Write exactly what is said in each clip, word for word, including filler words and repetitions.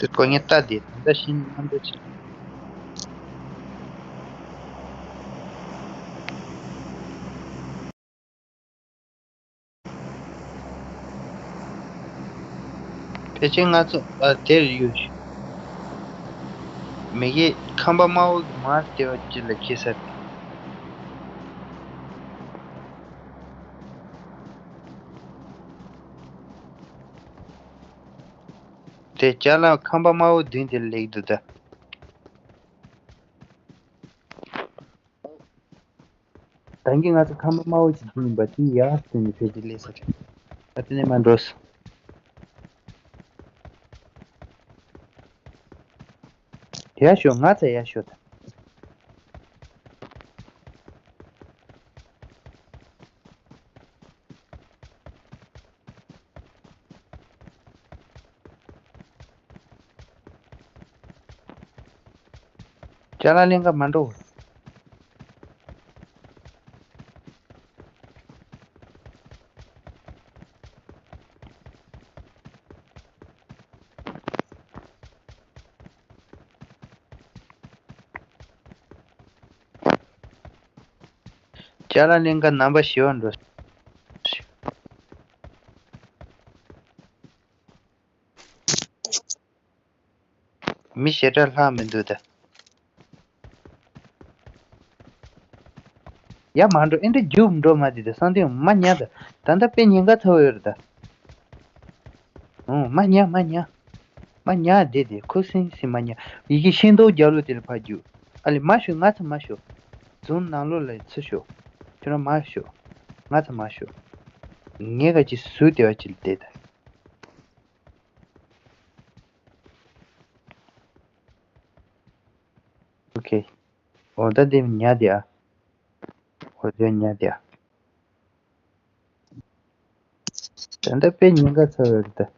དེ་ཀོ་ངས་ལྟ་དེ་ད་ལྟ་ཤིན་རྣམ་པ་ཆེ། ཕལ་ཆེར་ང་ཚོ་ཨ་དེར་ཡོད་ཤི། མི་གི་ཁང་པ་དམར་པོ་གི་མར་ལྟེ་བ་གཅིག་ལ་འཁྱེར་ས་རེད། དེ་ཅ་ལག་ཁང་པ་དམར་པོ་མདུན་དེར་སླེབས་འདུག་ད། ད་གིན་ང་ཚོ་ཁང་པ་དམར་པོ་ཅིག་བསྒྲིགས་ཡིན་པ་དེ་ཡར་བཏོན་ནས་ཕལ་ཆེར་སླེབས་ས་རེད། ད་དེ་ནས་མར་འགྲོ་སོང་། ཡར་ཤོག་ང་ཚོ་ཡར་ཤོག་ད། ཅ་ལག་ལེན་ག་མ་འགྲོ། ཅ་ལག་ལེན་ག་ནམ་པ་ཞི་བ་འགྲོ། མི་ཞེ་དྲག་ལྷག་མི་འདུག་ད། ཡ་མ་འགྲོ་ཨེ་འདྲ་རྒྱུག་འགྲོ་མ་དེ་ད་སང་དེ་མ་ཉལ་ད། ད་ལྟ་དཔེ་ཉེན་ཁ་ཚ་བོ་ཡོད་རེད་ད། ཨོ་མ་ཉལ་མ་ཉལ། མ་ཉལ་དེ་དེ་ཁུ་སིམ་སིམ་མ་ཉལ། ཡི་གེ་ཤིང་སྡོང་རྒྱབ་ལོགས་དེ་ལ་ཕར་རྒྱུག་ཨ་ལེ་མ་ཤོག་ང་ཚ་མ་ཤོག་འཛུམ་ནང་ལོགས་ལ་ཚུར་ཤོག་ཁྱོད་རང་མ་ཤོག་ང་ཚ་མ་ཤོག་ངས་ག་ཅི་ཟུར་དེ་བ་ཅིག་ལ་བསྡད་ད། ཨོ་ཁེ། ཨོ་ད་དེ་ཉལ་དེ་ཨ། ཨོ་དེ་ཉལ་དེ་ཨ། ད་ལྟ་དཔེ་ཉེན་ཁ་ཚ་བའི་རེད་ད།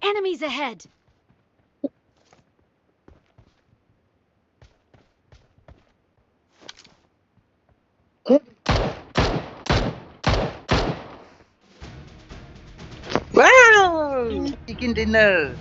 Enemies ahead! Wow! Chicken dinner.